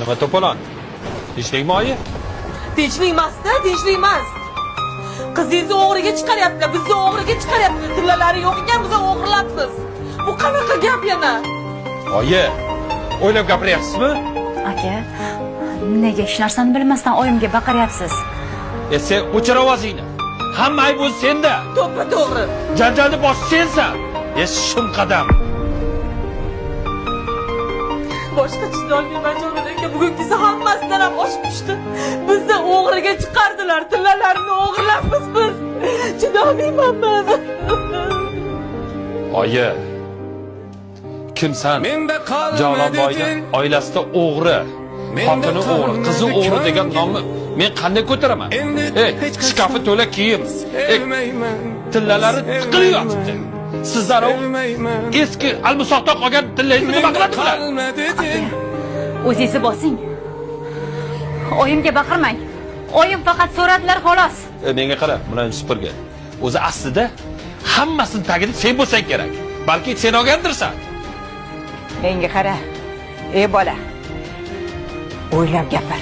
Nima to'polon? Tinchlikmi, oyi? Tinchlik emas-da, tinchlik emas. Qizingizni o'g'riga chiqaryaptilar, bizni o'g'riga chiqaryaptilar. Tillalari yo'q ekan, biz o'g'irlabmiz. Bu qanaqa gap yana? Oyi, o'ylab gapiryapsizmi? Aka, nega hech narsani bilmasdan oyimga baqiryapsiz? E sen o'chir ovozingni. Hamma ayb o'zi senda. To'ppa to'g'ri. Janjalni boshi sensan. E shum qadam. Boshqa chidolmayman Javlon aka, bugungisi hammasidan ham oshib tushdi. Bizni o'g'riga chiqardilar, tillalarini o'g'irlabmiz biz. Chidolmayman man. Oyi. Kimsan? Menda qolmadi Javlonboyni til. oilasida o'g'ri, Menda xotini o'g'ri, qizi qolmadi o'g'ri degan ko'ngil. nomni men qanday ko'taraman? Endi Ey, hech qachon shkafi to'la kiyim. Ey, Sevmayman. tillalari tiqilib yotibdi. Sizlar u Sevmayman. eski almisoqda qolgan tillangizni nima Menda qiladi bular? qolmadi til. O'zingizni bosing. Oyimga baqirmang. Oyim faqat so'radilar xolos. E, menga qara, muloyim supurgi. O'zi aslida hammasini tagida sen bo'lsang kerak. Balki sen olgandirsan. Menga qara, ey bola. O'ylab gapir.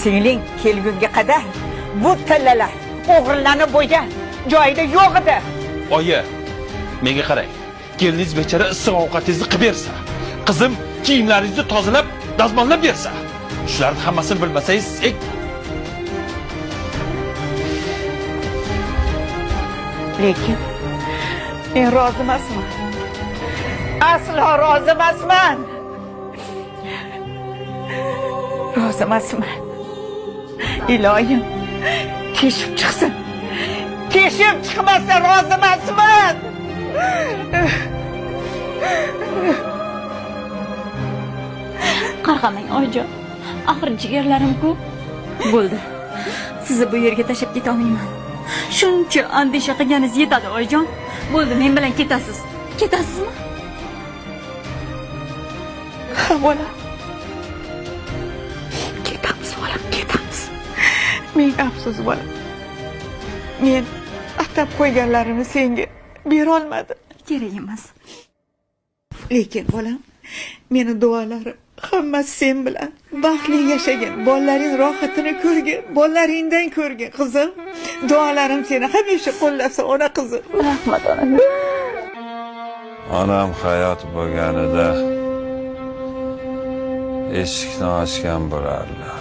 Singling kelgunga qadar bu tillalar o'g'irlanib bo'lgan joyida yo'q edi. Oyi, menga qarang. Keliningiz bechara issiq ovqatingizni qilib bersa, qizim kiyimlaringizni tozalab, dazmollab bersa, shularni hammasini bilmasangiz, ey, Lekin men rozi emasman. Aslo rozi emasman. Rozi emasman. Iloyim, teshib chiqsin. Teshib chiqmasa rozi emasman. Qarg'amang oyijon. Axir jigarlarim-ku. Bo'ldi. Sizni bu yerga tashlab keta olmayman. Shuncha andisha qilganingiz yetadi oyijon. Bo'ldi, men bilan ketasiz. Ketasizmi? Ha, bola. Ketamiz, bolam, ketamiz. Ming afsus, bolam. Men atab qo'yganlarimni senga berolmadim. Kerak emas. Lekin bolam, meni duolarim hammasi sen bilan. Baxtli yashagin, bolalaring rohatini ko'rgin, bolalaringdan ko'rgin, qizim. Duolarim seni hamisha qo'llasin, ona qizim. Rahmat onajon. Onam hayot bo'lganida eshikni ochgan bo'lardilar.